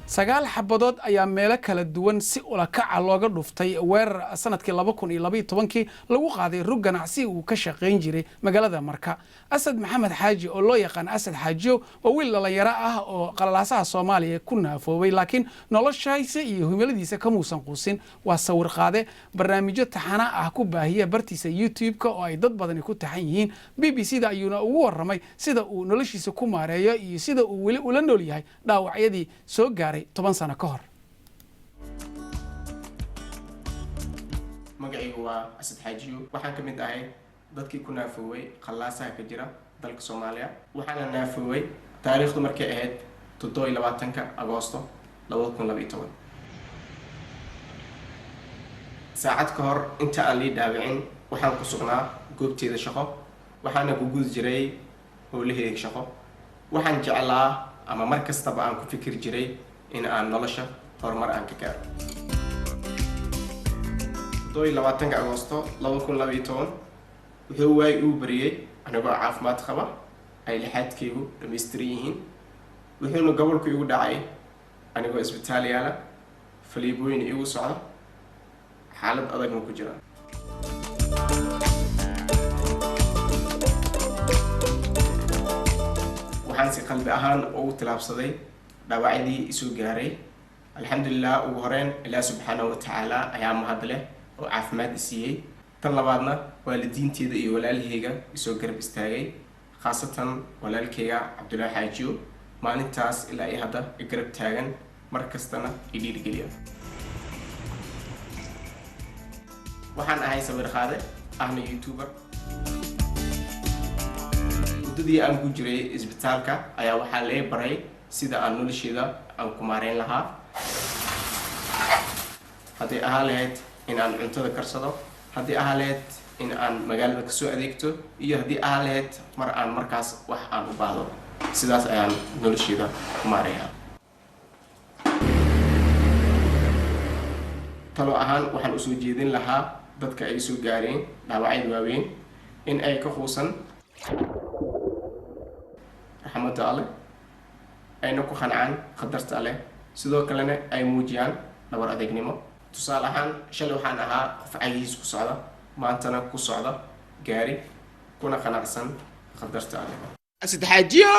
Sagaal xabadood ayaa meelo kala duwan si ulakaca looga dhuftay weerar sanadkii 2012-kii lagu qaaday rug ganacsi uu ka shaqayn jiray magaalada Marka. Asad Maxamed Xaaji, oo loo yaqaan Asad Xaajiyo, waa wiil dhalinyaro ah oo qalalaasaha Soomaaliya ku naafoobay, laakiin noloshiisa iyo himiladiisa kamuusan quusin. Waa sawir qaade barnaamijyo taxana ah ku baahiya bartiisa YouTube-ka oo ay dad badani ku taxan yihiin. BBC da ayuuna ugu waramay sida uu noloshiisa ku maareeyo iyo sida uu weli ula nool yahay dhaawacyadii soo gaaray 10 sano ka hor. Magacaygu waa Asad Xaajiyo. Waxaan ka mid ahay dadkii ku naafooway qalaasaha ka jira dalka Soomaaliya, waxaana naafooway taariikhdu markay ahayd 27-ka Agoosto 2012. Saacad ka hor inta aan lii dhaawicin waxaan ku sugnaa goobteeda shaqo, waxaana ku gudi jiray howlaheyga shaqo. Waxaan jeclaa ama mar kastaba aan ku fikir jiray in aan nolosha horumar aan ka gaaro. 27-ka Agoosto 2012 wuxuu waay uu bariyey anigoo caafimaad qaba, ay lixaadkaygu dhammaystiran yihiin, wuxuuna gobolku igu dhacay anigoo isbitaal yaala, faliibooyin igu socda, xaalad adagna ku jira. Waxaan si qalbi ahaan ugu tilaabsaday dhaawacyadii isoo gaaray. Alxamdulilah, ugu horeyn Ilaah subxaanahu watacaala ayaa mahad leh oo caafimaad i siiyey. Tan labaadna waalidiinteeda iyo walaalahayga isoo garab istaagay, khaasatan walaalkayga Cabdullaahi Xaajiyo, maalintaas ilaa iyo hadda i garab taagan, mar kastana i dhiirigeliya. Waxaan ahay sawir qaade ahna YouTuber. Muddadii aan ku jiray isbitaalka ayaa waxaa lee baray sida aan nolosheeda aan ku maareyn lahaa, haddii ahaa lahayd in aan cuntada karsado, haddii ahaa lahayd in aan magaalada kasoo adeegto, iyo haddii ahaa lahayd mar aan markaas wax aan u baahdo. Sidaas ayaan nolosheeda ku maareeyaa. Talo ahaan waxaan usoo jeedin lahaa dadka ay soo gaareen dhaawacyada waaweyn in ay ka quusan raxmadda Alleh, ayna ku qancaan qadarta Alleh, sidoo kalena ay muujiyaan dhabar adeegnimo. Tusaale ahaan, shalay waxaan ahaa qof cagihiis ku socda, maantana ku socda gaari, kuna qanacsan qadarta Alleh. Asad Xaajiyo.